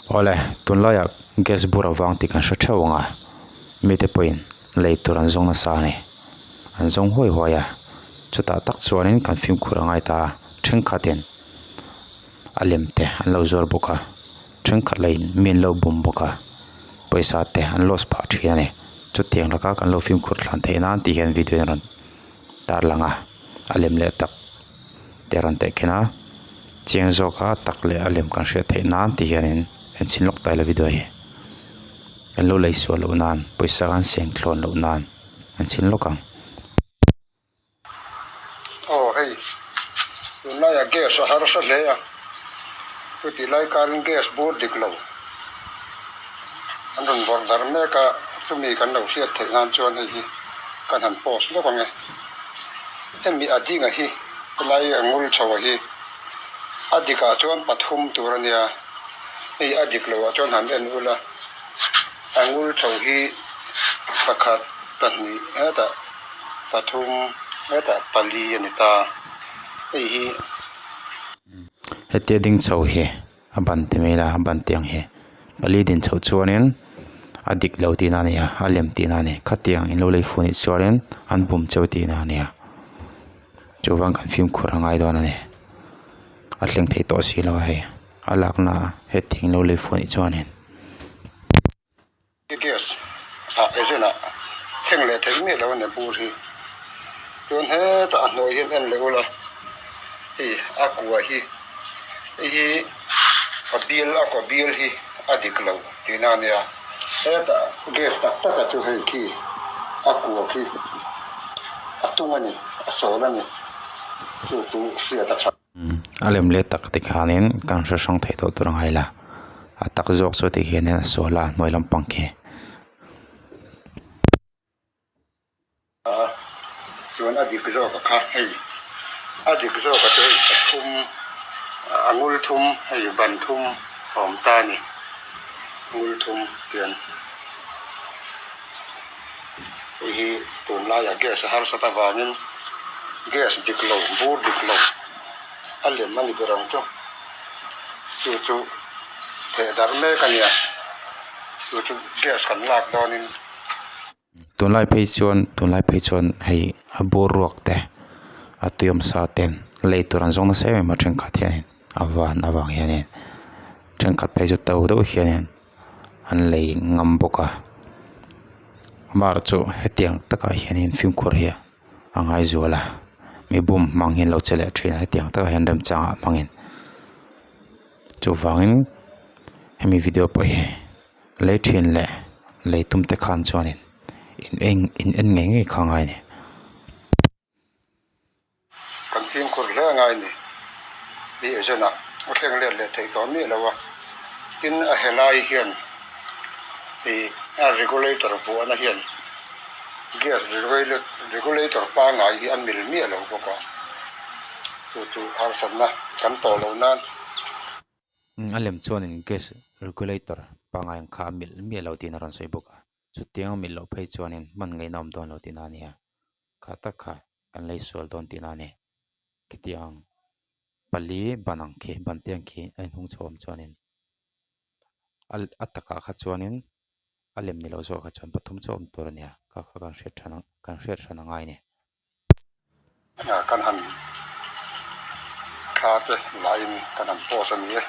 Awle, tunlaiah gas bur avang tih kan hre theuh ang a, mite pawhin lei tur an zawng nasa a ni. An zawng huai huai a, chutah tak chuanin kan fimkhur a ngai ta a, thenkhatin a lem te an lo zuar bawk a, thenkhat lahin mi an lo bum bawk a, pawisa te an loss phah thin a ni. Chutiang laka kan lo fimkhur thlan theih nan tih hian video in a rawn tarlang a, a lem leh tak te a rawn teh khin a chiang zawk a tak leh a lem kan hriat theih nan ti hianin en chhin lawk ta ila video hi kan lo lei sual loh nan pawisa kan seng thlawn loh nan an chhin lawk ang. Aw hei tunlaiah gas a harsa hle a chutih lai karin gas bur dik lo an rawn vawrh darh mek a chumi kan lo hriat theih nan chuan hei hi kan han post lawk ang e. Hemi a dinga hi helai a ngul chho a hi a dikah chuan pathum tur a nia, hei a dik loh ah chuan han en ula a ngul chho hi pakhat pahnih hetah pathum hetah pali a ni ta hei hi. Hetia ding chho hi a ban ti mai ila a ban tiang hi pali din chhoh chuanin a dik lo tihna a ni a a lem tihna a ni khatiang in lo lei fuh anih chuanin an bum cheu tihna a ni a chuvang kan fimkhur a ngai dawn a ni a thleng thei tawh si lo a hei a lakna hetiang in lo lei fuh anih chuanin. Gas ah agent ah thleng leh theih miah lo a ni bur hi chuan hetah a hnuai hian en leh ula hei a kua hi hei hi a bial a kua bial hi a dik lo tihna a nia hetah gas tak tak a chu hei khi a kua khi a tung a ni a sawl a ni chu chu hriat a tha. A lem let tak te khanin kan hre hrang thei tawh tur angai la a tak zawk chu ti hianin a sual a hnuai lampang khi. A chuan a dik zawk a kha hei a dik zawk a chu hei pathum a ngul thum hei ban thum a awm ta a ni ngul thum hian hei hi tunlaiah gas a harsat avangin gas dik lo bur dik lo a lem a ni ber ang chu chu chu theh darh mek a nia chu chu gas kan lak dawnin. Tunlai phei chuan tunlai phei chuan hei a bur ruak te a tuiawm sa ten lei tur an zawng nasa em em a thenkhat hianin a van avang hianin thenkhat phei chu to deuh hianin. An lei ngam bawk a mar chu hetiang takah hianin fimkhur hi a ngai zual a mi bum hmang hian lo che leh thin a hetiang takah hian remchangah hmangin chuvangin hemi video pawh hi lei thin leh lei tum te khan chuanin in en in en ngei ngei kha a ngai a ni. Kan fimkhur hle a ngai ni. Hi agent ah a thleng let leh theih tawh miah lo a. Tin a helai hian ih a regulator vuahna hian gas regulator pangngai hi a mil miah lo bawk a. Chu chu harsatna kan tawh loh nan. A lem chuanin gas regulator pangngai ang kha a mil miah lo tiin a rawn sawi bawk a. Chutiang a mil loh phei chuanin hman ngaihna awm dawn lo tihna a ni a. Kha tak kha. Kan lei sual dawn tihna a ni. Khitiang pali ban ang khi ban te ang khi a inhung chho awm chuanin a a takah kha chuanin a lem ni lo zawk kha chuan pathum chu a awm tur a nia kha kha kan hriat than ang kan hriat hran a ngai a ni. Kan han thla te lahin kan han post a ni e.